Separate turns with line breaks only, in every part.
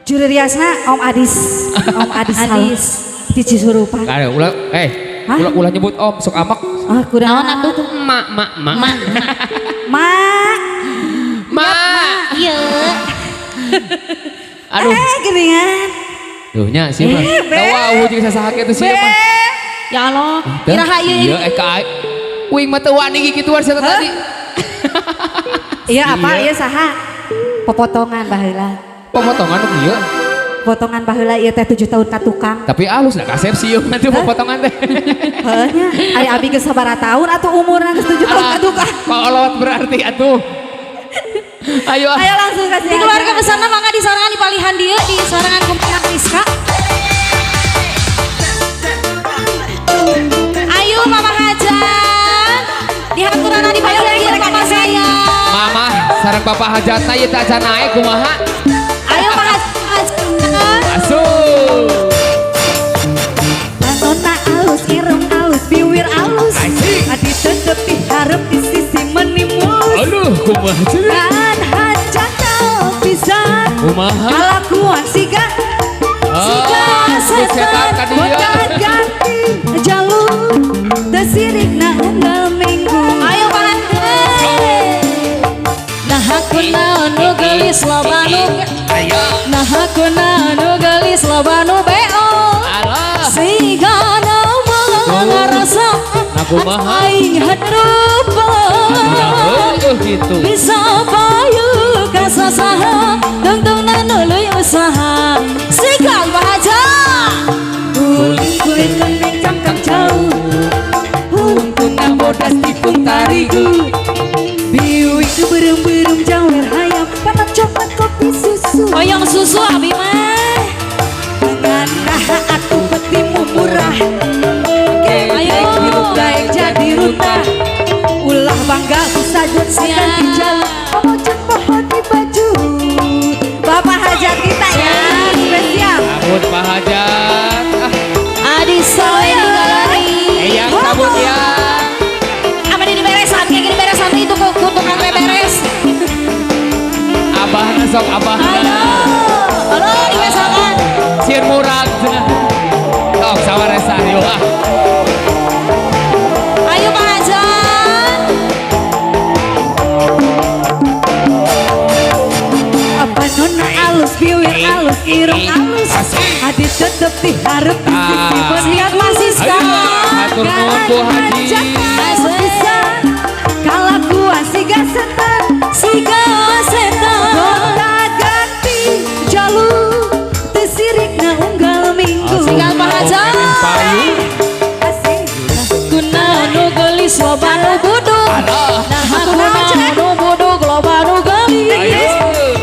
Juru riasna Om Adis. Om Adis.
Adis.
Di Cisurupan.
Aduh, ulah eh
Hah?
ulah ulah nyebut Om sok amak.
Ah, kurang.
Naon atuh?
Mak mak mak.
Mak.
Mak.
Mak.
Iya.
Aduh.
Eh, geningan.
Duh nya sieu mah.
Eh, Beb.
Tahu ah jeung sasaha kitu sieu mah.
Ya Allah, iraha ieu.
Iya eh ka aing. Uing mah teu wani gituan sia tadi.
Iya apa? Iya saha? Popotongan baheula.
Pemotongan nu kieu.
Potongan baheula ieu teh 7 tahun ka tukang.
Tapi alus da kasep sieun nanti pepotongan teh.
Heuh nya, ari abi geus sabaraha tahun atuh umurna geus 7 tahun ka tukang.
Kolot berarti atuh. Ayo ah.
Ayo langsung kasih.
Di keluarga besarna mangga di sorangan di palihan dieu di sorangan kumaha Rizka. Ayo Mama Hajat. Dihaturana di palihan dieu Mama sayang.
Mama sareng Bapak hajatna ieu teh acan naek kumaha?
Ayo Pak Hajat.
Masuk.
Panona alus, irung alus, biwir alus.
Asik.
Adi tetep diharap di sisi meni mulus.
Aduh kumaha cenah?
Kan hajakal pisan.
Kumaha?
Kalakuan siga
Siga
Ah,
setan.
ka dieu.
gonta ganti jalur teu sirikna unggal minggu.
Ayo Pak Hajat. Nah aku naon nu geulis loba nu.
Ayo.
Nah aku naon nu geulis loba nu beo.
Alah.
Siga nama ngarasa
Nah, kumaha?
aing harupa.
Aduh gitu.
Bisa payu kasasaha tungtungna nuluy usaha. Siga Pak Hajat.
Kulit kuning cangkang jauh. Untungna bodas tipung tarigu. Biwir berem-berem jawer hayam panak coklat kopi susu.
Hoyong susu abi mah.
Ngan naha atuh petimu murah.
Ayo.
Hirup daek jadi runtah. Ulah bangga bisa gonta ganti jalan. Pemocon pohon di baju. Bapak hajat kita ya spesial.
Cabut Pak Hajat. Ah,
Adi sawe di galeri.
eyang cabut ya.
Apa di beresan kayak gini beresan itu kok tukang beres.
Abahna sok abahna.
Aduh, aduh dibesokan.
Sieun murag cenah. Sok sawaresan yeuh ah.
Ayo Pak Hajat.
Apa nona alus, biwir alus, irung alus.
Asik.
Adi tetep diharap di sisi
Ah.
Siap masih
Ayo,
sekarang.
hatur nuhun Bu Haji.
Bisa kalakuan siga setan.
Siga setan.
Gonta ganti jalur teu sirikna unggal minggu.
Siga Pak Hajat.
Payu.
Asik.
Guna nu geulis loba nu budug.
Alah.
Nah guna nu budug loba nu geulis.
Ayo.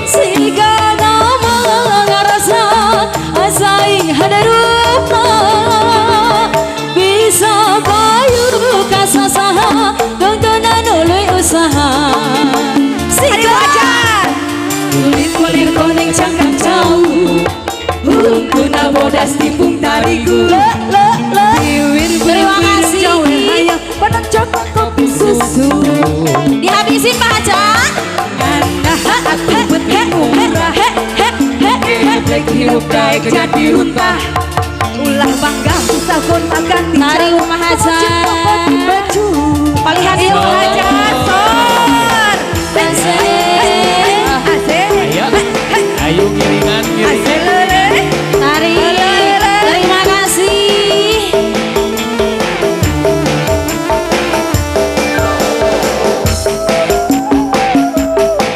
Siga nama ngarasa asaing hadarupa. Bisa bayu kasasaha tungtungna nuluy usaha.
Ayo
Siga
Hajat. Kulit kulit kuning cangkang jauh. Hungkuna bodas tipung tarigu.
Le le le.
Biwir
Terima
berem-berem
kasih.
jawer hayam panak coklat kopi susu.
Dihabisin Pak Hajat.
Nah, atuh petimu murah.
He he he he.
Geblek hirup daek jadi runtah. Ulah bangga bisa gonta ganti
Tari
jalur.
Rumah Hajat.
Pemocon pohon di baju.
Palihan
Ayo
ieu.
Hajat sor.
Asik.
Asik.
Ayo. Ayo ngiringan ngiringan.
Asik lele.
Tari. Terima kasih.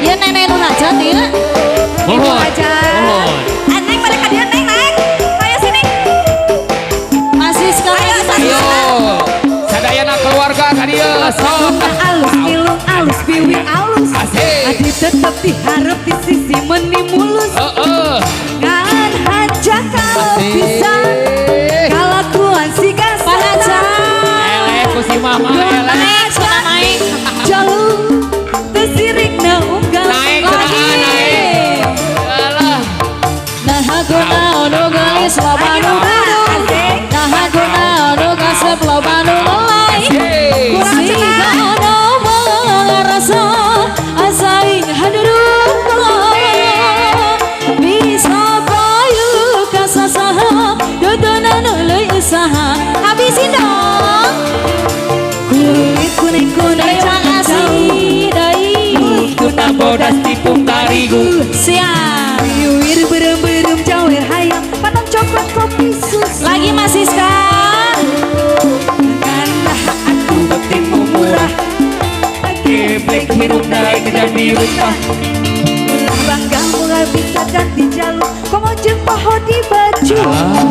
Ya nenek nu hajat ya.
Mohon.
Hajat.
Mohon.
Ah, Neng mereka dia neng neng. Ayo sini.
Masih sekali.
Ayo, satu.
Ayo. Sadayana keluarga ka dieu sok.
Alus, ilung alus, biwir alus.
Asik.
Adi tetep diharap di sisi meni mulus.
Heeh.
Ngan hajakal
Asik.
bisa kalakuan siga
Pak Hajat.
Eleh ku si mama eleh.
Naik, sudah naik.
Jauh teu sirikna unggal
Naik cenah naik. Alah.
Nah guna nu geulis loba nu budug. Nah guna nu kasep loba nu melai.
Asik.
Siga nama ngarasa asaing hadurupa.
Diruntah.
Ulah bangga moal bisa ganti jalur. Komo jeung poho di baju.
Ah.